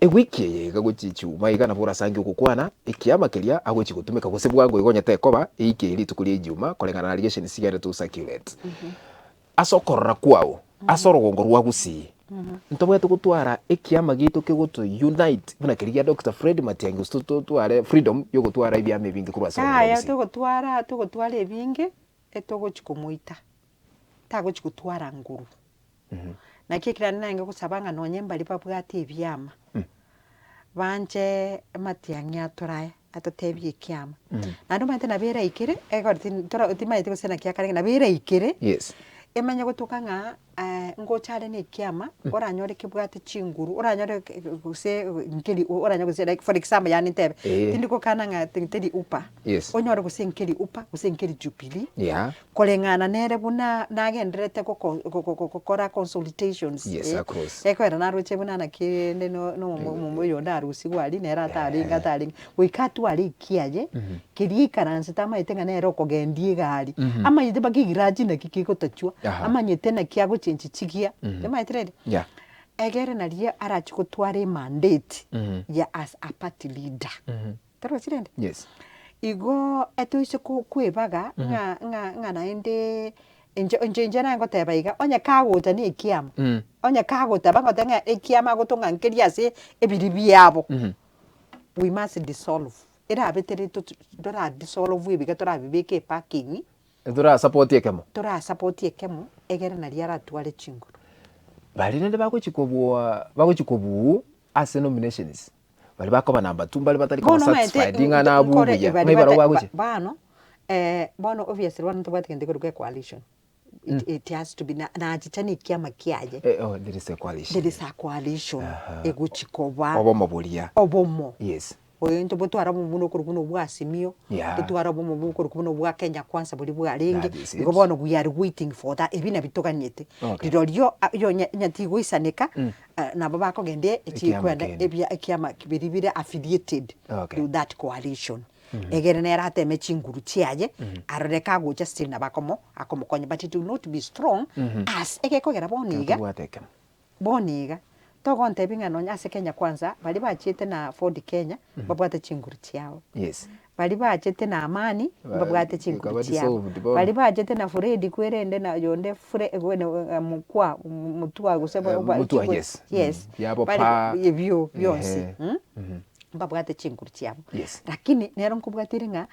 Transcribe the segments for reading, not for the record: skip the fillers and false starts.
Ewiki eye iga gochia echuma iga nabo orasange ogokwana ekiama keria agochia gotumeka gose bwango iga onye tekoba eike eye rituko ria ejuma koreng'ana na allegations chigenderete go circulate. Ase okorora kwao ase orogongo rwa Gusii ntobwate gotwara ekiama giaito kegoto unite buna keria gia Doctor Fred Matiang'i gose totware freedom yogotwara ebiama ebinge korwa ase orogongo rwa Yaya Gusii. togotwara togotwara ebinge etogochi komoita, tagochi gotwara nguru. Naki ekero naende narenge gosaba ng'a nonye mbaria babwate ebiama, banche amatiang'i atorae atotebie ekiama. Naende omanyete nabo eraikere, ekero tin tora timanyeti gose naki akarenge, nabo eraikere, Yes. emanye gotoka ng'a ngocha are na ekiama, oranyore kebwate chinguru, oranyore ke gose nkeri oranyore gose like for example yaani ntebe, Eh. tindi gokana ng'a teri upa, Yes. onyore gose nkeri upa gose nkeri Jubilee. Yeah. Koreng'ana nere buna nagendererete goko go gokora consultations Yes, eh, across. ekogera naroche buna naki rende no no omomo oyonde arusigwe aria nere atarenge atarenge, goika atware ekiaye, keria aikaransete amanyete ng'a nere okogendia egari, amanyete mpaka egirachi naki kegotachwa, Aha. amanyete naki agochengi chigiya, omanyete rende? Yeah. Egere naria arachi gotwara emandate ya as a party leader. Torochi rende? Yes. Igo etoise ko- kwebaga ng'a ng'a ng'a naende inche inche inche naye ngoteba iga, onye kagocha na ekiama, onye kagoteba ngoteba ng'a ekiama agotong'a nkeria ase ebiri biabo, we must dissolve, erabe tere totu tora dissolve ebiga torabibeke eparking, Torasapoti ekemo. Torasapoti ekemo, egere naria aratware chinguru. Baria rende bagochi kobua bagochi kobuu ase nominations. Baria bakoba number two mbare batari koba Bono omanyete satisfied ng'a nabwo nkore buya, baria ng'ai barabwo bata bagochia? bono bono obviously bono ntobwate gento ekerokwa ecoalition, it it has to be na nachicha na ekiama kiaye, Eh, oh, there is a coalition. there is a coalition egochi koba Obomo boria. obomo. Yes. Oyo ntobotware obomo buna okorokwa buna obwa Azimio, Yeah. totware obomo buna okorokwa buna obwa Kenya Kwanza boria bwarenge, That is it. igo bono we are waiting for that, ebi nabio toganyete. Okay. Rirorio a yonya onye tigoisaneka, nabo bakogenda Ekiama echikwenda kende. ebia ekiama biria bire affiliated Okay. to that coalition. Egere nere ateme chinguru chiaye, arore kagocha still nabo akomo akomokonya but it will not be strong as egekogera bono iga. Tobwate ekemo. Bono iga, togontebia ng'a nonya ase Kenya Kwanza, baria bachiete na Ford Kenya, mbabwate chinguru chiabo. Yes. Baria bachete na Amani, mbabwate chinguru Ekaba chiabo. dissolved bono. Baria bachete na Fred kwerende na oyonde Fre Mokwa, Mutua gose Eh, Mutua, yes. Yes. Mm. Yabo Bare pa. ebio bionsi, Ehe. mm, mbabwate chinguru chiabo. Yes. Lakini nero nkobwatire ng'a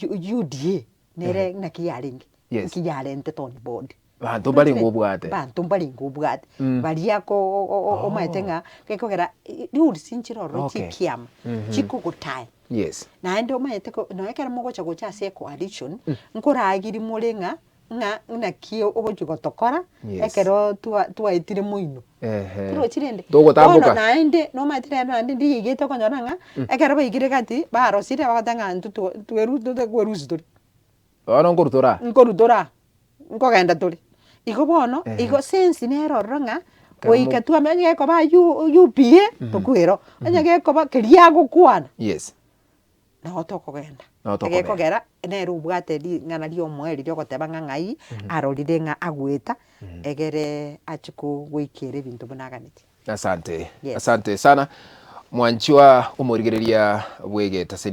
UDA, nere naki yarenge, Yes. nki yarentete on board. Banto mbarenge obwate. Banto mbarenge obwate. Baria ko o- o- o- omanyete ng'a gekogera rules nchire ororo Okay. chikiama, chikogotaya. Yes. Naende omanyete ko nonya ekero mogocha gocha ase ecoalition, nkoragiri more ng'a ng'a naki ogochi gotokora, Yes. ekero twa twaetire moino. Ehe. Torochi rende? Togotamboka. Bono naende nomanyete rero naende ndiigete okonyora ng'a, ekero baikire gati, barosire bagoteba ng'a intwe two tweru totakwerusia tore. Bono nkorutora aa? Nkorutora aa, nkogenda tore. Igo bono, Ehe. igo sense nere ororo ng'a, Kero goika mo- twamanya onye gekoba U UPA, tokwe ero, onye gekoba keria agokwana, Yes. nabo tokogenda. Nabo tokogenda. Egekogera, nere obwate ring'ana ria omoerio ria ogoteba ng'a ng'ai, arorire ng'a agoeta, egere achie ko goikera ebinto buna aganetie. Asante. Yes. Asante sana. Mwanchwa omorigereria bw'egetaseni.